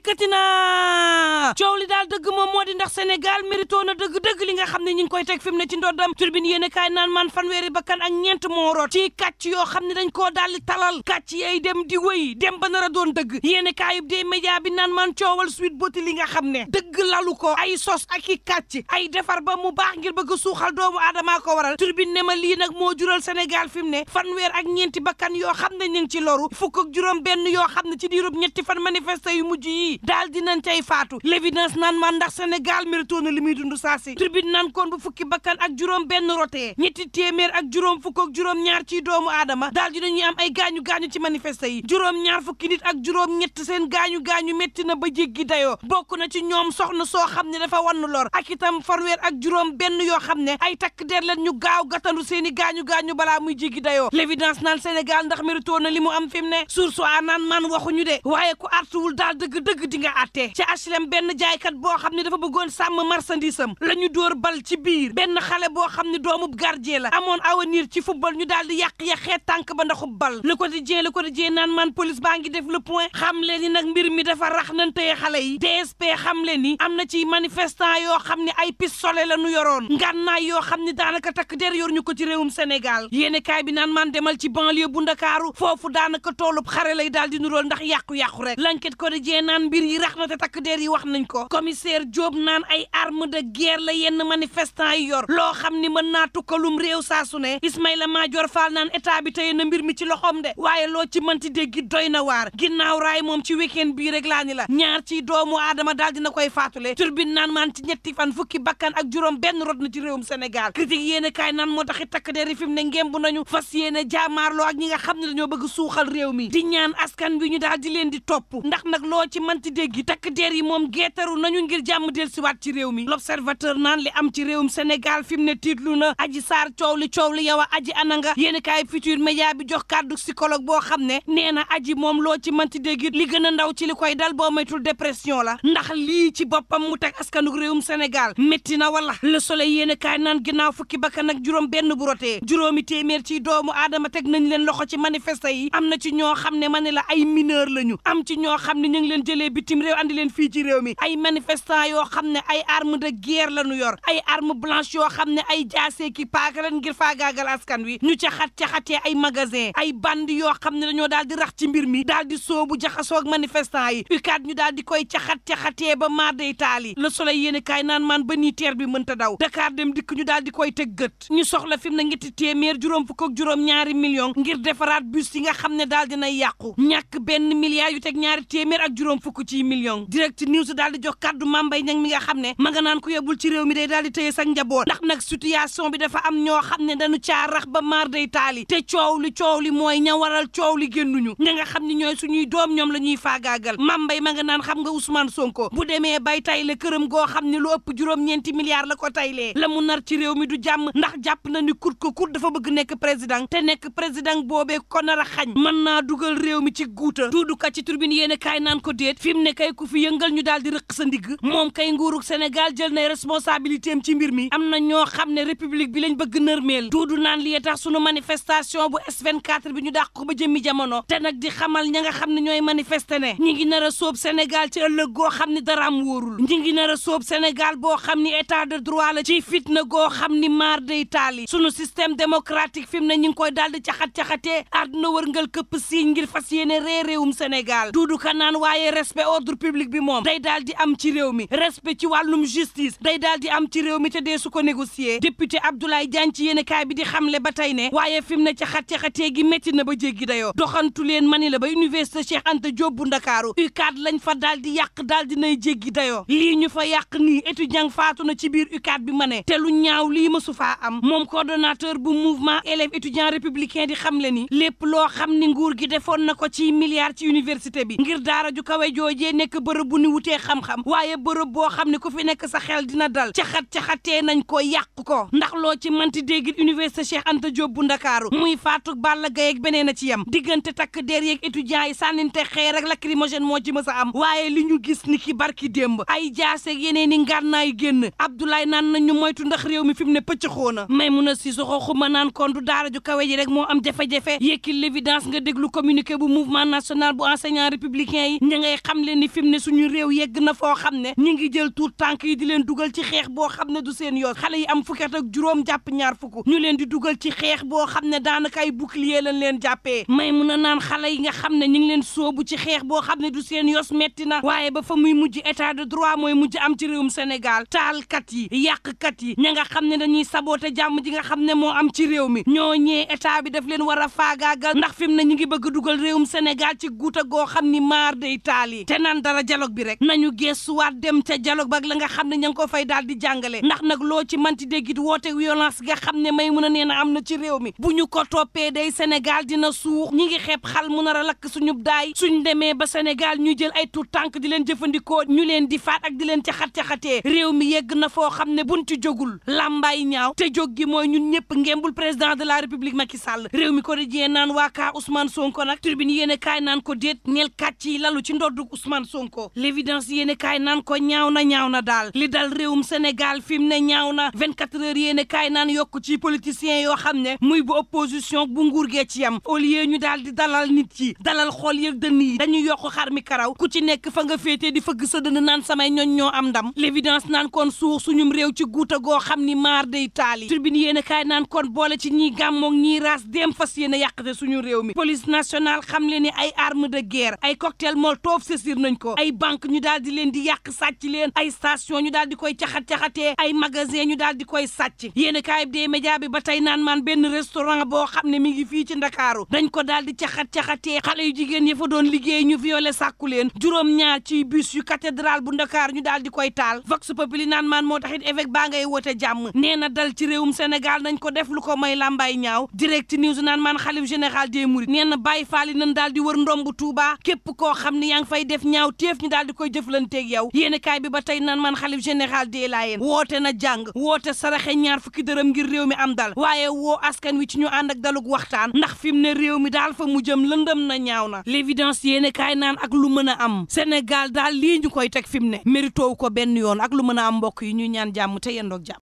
dikkati na coow li daal dëgg moom moo di ndax Sénégal mérito na dëgg-dëgg li nga xam ne ñi ngi koy teg fi mu ne ci ndoddam turbine yéen kaay naan man fanweeri bakkan ak ñeent moo root ci kàcc yoo xam ne dañ koo daal di talal kàcc yay dem di wéy dem ba nar a doon dëgg yéen kaayub des média bi naan man coowal Sweet Beauté li nga xam ne dëgg lalu ko ay sos ak i kàcc ay defar ba mu baax ngir bëgg suuxal doomu aadama ko waral turbine ne ma lii nag moo jural Sénégal fi mu ne fanweer ak ñeenti bakkan yoo xam ne ñu ngi ci loru fukk ak juróom benn yoo xam ne ci diirub ñetti fan manifesté yu mujj yi daal dinañ cay faatu l'évidence naan man ndax Sénégal mérito na li muy dund saa si turbine naan kon bu fukki bakkan ak juróom benn rotee ñetti téeméer ak juróom fukk ak juróom ñaar ci doomu aadama daal dinañuy am ay gaañu-gaañu ci manifesté yi juróom ñaar fukki nit ak juróom ñett seen gaañu-gaañu métti na ba jéggi dayoo bokk na ci ñoom soxna soo xam ne dafa wann lor ak itam fanweer ak juróom benn yoo xam ne ay takk der leen ñu gaaw gatandu seen i gaañu-gaañu balaa muy jéggi dayoo l'évidence naan Sénégal ndax mérito na li mu am fi mu ne source a naan man waxuñu de waaye ku artuwul daal dëgg-dëgg di nga àttee ci HLM benn jaaykat boo xam ne dafa bëggoon sàmm marchandise am la ñu dóor bal ci biir benn xale boo xam ne doomub gardien la amoon avenir ci football ñu daal di yàq-yaxee tànk ba ndaxub bal le quotidien naan man police baa ngi def le point xam leen ni nag mbir mi dafa rax nañ teye xale yi DSP xam leen ni am na ci manifestant yoo xam ne ay pistolet la ñu yoroon ngànnaay yoo xam ne daanaka takk der yor ñu ko ci réewum Sénégal yéene kaay bi naan man demal ci banlieue bu Ndakaaru foofu daanaka toolub xare lay daal di nurool ndax yàqu-yàqu rek l'enquête quotidien naan mbir yi rax na te takk der yi wax nañ ko commissaire Diop naan ay arme de guerre la yenn manifestant yi yor loo xam ni mën naa tukkalum réew saa su ne Ismaïla Madior Fall naan état bi tey na mbir mi ci loxoom de waaye loo ci mënti dégg doy na waar ginnaaw raay moom ci week-end bii rek laa ni la ñaar ci doomu aadama daal dina koy faatule turbine naan man ci ñetti fan fukki bakkan ak juróom benn rot na ci réewum Sénégal critique yéen kaay naan moo taxit takk der yi fi mu ne ngemb nañu fas yéene jaamaarloo ak ñi nga xam ne dañoo bëgg suuxal réew mi di ñaan askan bi ñu daal di leen di topp ndax nag loo ci mënti dégg takk der yi moom geetaru nañu ngir jàmm del siwaat ci réew mi l'observateur naan li am ci réewum Sénégal fi mu ne tiitlu na aji saar coow li yow a aji ananga yéen kaay futur média bi jox kàddu psychologue boo xam ne nee na aji moom loo ci mënti dégg li gën a ndaw ci li koy dal boo moytul dépression la ndax lii ci boppam mu teg askanug réewum Sénégal métti na wala le soleil yéen kaay naan ginnaaw fukki bakkan ak juróom benn bu rotee juróomi téeméer ci doomu aadama teg nañ leen loxo ci manifeste yi am na ci ñoo xam ne ma ne la ay mineur lañu am ci ñoo xam ne ñu ngi leen jëlee bitim réew andi leen fii ci réew mi ay manifestant yoo xam ne ay arme de guerre lañu yor ay arme blanche yoo xam ne ay jaasee ki paaka leen ngir faagaagal askan wi ñu caxatee ay magasin ay bandi yoo xam ne dañoo daal di rax ci mbir mi daal di soobu jaxasoo ak manifestant yi UCAD ñu daal di koy caxatee ba maar day taali le soleil yéen kaay naan maan ba nii teer bi mënta daw Dakar dem dikk ñu daal di koy teg gët ñu soxla fi mu ne ñetti téeméer juróom fukk ak juróom ñaari million ngir defaraat bus yi nga xam ne daal dinay yàqu ñàkk benn milliard yu teg ñaari téeméer ak juróom fukk ci million direct news daal di jox kàddu Mambay Ñang mi nga xam ne ma nga naan ko yebul ci réew mi day daal di tëye sa njaboot ndax nag situation bi dafa am ñoo xam ne dañu caa rax ba maar day taali te coow li mooy ña waral coow li génnuñu ña nga xam ne ñooy suñuy doom ñoom la ñuy faagaagal Mambay ma nga naan xam nga Ousmane Sonko bu demee bay tayle këram goo xam ne lu ëpp juróom-ñeenti milliards la ko taylee la mu nar ci réew mi du jàmm ndax jàpp na ni kut ko kut dafa bëgg nekk président te nekk président boobee ko nar a xañ mën naa dugal réew mi ci guuta duudu ka ci turbine yéen kaay naan ko déet fi mu ne kay ku fi yëngal ñu daal di rëq sa ndigg moom kay nguurug Sénégal jël nay responsabilité am ci mbir mi am na ñoo xam ne république bi lañ bëgg nërmeel duudu naan li tax sunu manifestation bu S24 bi ñu dàq ko ba jëmmi jamono te nag di xamal ña nga xam ne ñooy manifester ne ñi ngi nar a sóob Sénégal ci ëllëg goo xam ni daraam wóorul ñi ngi nar a sóob Sénégal boo xam ni état de droit la ci fitna goo xam ni maar day taali sunu système démocratique fi mu ne ñi ngi koy daal di caxatee àdduna wërngal këpp siiñ ngir fas yéene réewum Sénégal duudu ka naan waaye respect ordre public bi moom day daal di am ci réew mi respect ci wàllum justice day daal di am ci réew mi te dee su ko négocier député Abdoulaye Diagne ci yéene kaay bi di xamle ba tey ne waaye fi mu ne caxatee gi métti na ba jéggi dayoo doxantu leen mani la ba université Cheikh Anta Diop bu Ndakaaru UCAD lañ fa daal di yàq daal di nay jéggi dayoo lii ñu fa yàq nii étudiant faatu na ci biir UCAD bi ma ne te lu ñaaw lii mësu faa am moom coordonnateur bu mouvement élèves étudiants républicain di xamle ni lépp loo xam ni nguur gi defoon na ko ci milliards ci université bi ngir daara ju kawe joojee nekk bërëb bu ni wutee xam-xam waaye bërëb boo xam ne ku fi nekk sa xel dina dal caxatee nañ ko yàq ko ndax loo ci manti dégg université Cheikh Anta Diop bu Ndakaaru muy faatu Balla Gaye ak beneen a ci yam diggante takk der yeeg étudiants yi sànninte xeer ak lacrymogène moo ci mës a am waaye li ñu gis ni ki barki démb ay jaaseeg yeneen i ngànnaay génn Abdoulaye naan nañ ñu moytu ndax réew mi fi mu ne pëcc xoona Maimouna Sissoko xuma naan kon du daara ju kawe ji rek moo am jafe-jafe yekkil l'évidence nga déglu communiqué bu mouvement national bu enseignant républicain yi ña ngay xam leen ni fi mu ne suñu réew yegg na foo xam ne ñi ngi jël tuut tànk yi di leen dugal ci xeex boo xam ne du seen yoon xale yi am fukki at ak juróom jàpp ñaar fukk ñu leen di dugal ci xeex boo xam ne daanaka ay bouclier lañ leen jàppee may mun a naan xale yi nga xam ne ñu ngi leen soobu ci xeex boo xam ne du seen yos metti na waaye ba fa muy mujj état de droit mooy mujj am ci réewum Sénégal taalkat yi yàqkat yi ña nga xam ne dañuy saboté jàmm ji nga xam ne moo am ci réew mi ñoo ñee état bi daf leen war a faagaagal ndax fi mu ne ñu ngi bëgg dugal réewum Sénégal ci guuta goo xam ni maar day taal yi te naan dara dialogue bi rek nañu gestuwaat dem ca dialogue ba la nga xam ne ña ngi ko fay daal di jàngale ndax nag loo ci manti déggit woote violence nga xam ne may mun a nee na am na ci réew mi bu ñu ko toppee day Sénégal dina suux ñi ngi xeeb xal mu nar a lakk suñu daay suñ demee ba Sénégal ñuy jël ay tout tànk di leen jëfandikoo ñu leen di faat ak di leen caxat-caxatee réew mi yegg na foo xam ne buñ ci jógul làmbaay ñaaw te jóg gi mooy ñun ñëpp ngembul président de la république Macky Sall réew mi ko di naan waa kaa Ousmane Sonko nag turbine yéene kaay naan ko déet ñeel kàcc yi lalu ci ndoddu Ousmane Sonko l'évidence yéene kaay naan ko ñaaw na daal li dal réewum Sénégal fi mu ne ñaaw na 24 heures yéene kaay naan yokk ci politiciens yoo xam ne muy bu opposition bu nguur gee ci yam au lieu ñu daal di dalal nit yi dalal xool yëg dënn yi dañuy yokk xar mi karaw ku ci nekk fa nga féetee di fëgg sa dënn naan samay ñoñ ñoo am ndam l'évidence naan kon suux suñum réew ci guuta goo xam ni maar day taali turbine yéene kaay naan kon boole ci ñiy gàmmoog ñiy raas dem fas yéene yàqate suñu réew mi police nationale xam leen ni ay arme de guerre ay cocktail molotov saisir nañ ko ay banque ñu daal di leen di yàq sàcc leen ay station ñu daal di koy caxat-caxatee ay magasin ñu daal di koy sàcc yéene kaay bi dee média bi ba tey naan maan benn restaurant boo xam ne mi ngi fii ci Ndakaaru dañ ko daal di caxat-caxatee xale yu jigéen yi fa doon liggéey ñu violé sàkku leen juróom-ñaar ci bus yu cathédrale bu Ndakaar ñu daal di koy taal vox populi naan maan moo taxit évêque baa ngay woote jàmm nee na dal ci réewum Sénégal nañ ko def lu ko may làmbaay ñaaw direct news naan maan xalif général des mourides nee na Baye Fall yi nañ daal di wër ndombu Touba képp koo xam ne yaa ngi fay def ñaaw téef ñu daal di koy jëflanteeg yow yéen kaay bi ba tey naan maan xalif général des Layènes woote na jàng woote saraxe ñaar fukki dërëm ngir réew mi am dal waaye woo askan wi ci ñu ànd ak dalug waxtaan ndax fi mu ne réew mi daal fa mu jëm lëndëm na ñaaw na l'évidence yéen kaay naan ak lu mën a am Sénégal daal lii ñu koy teg fi mu ne mérito ko benn yoon ak lu mën a am mbokk yi ñu ñaan jàmm te yendoog jàmm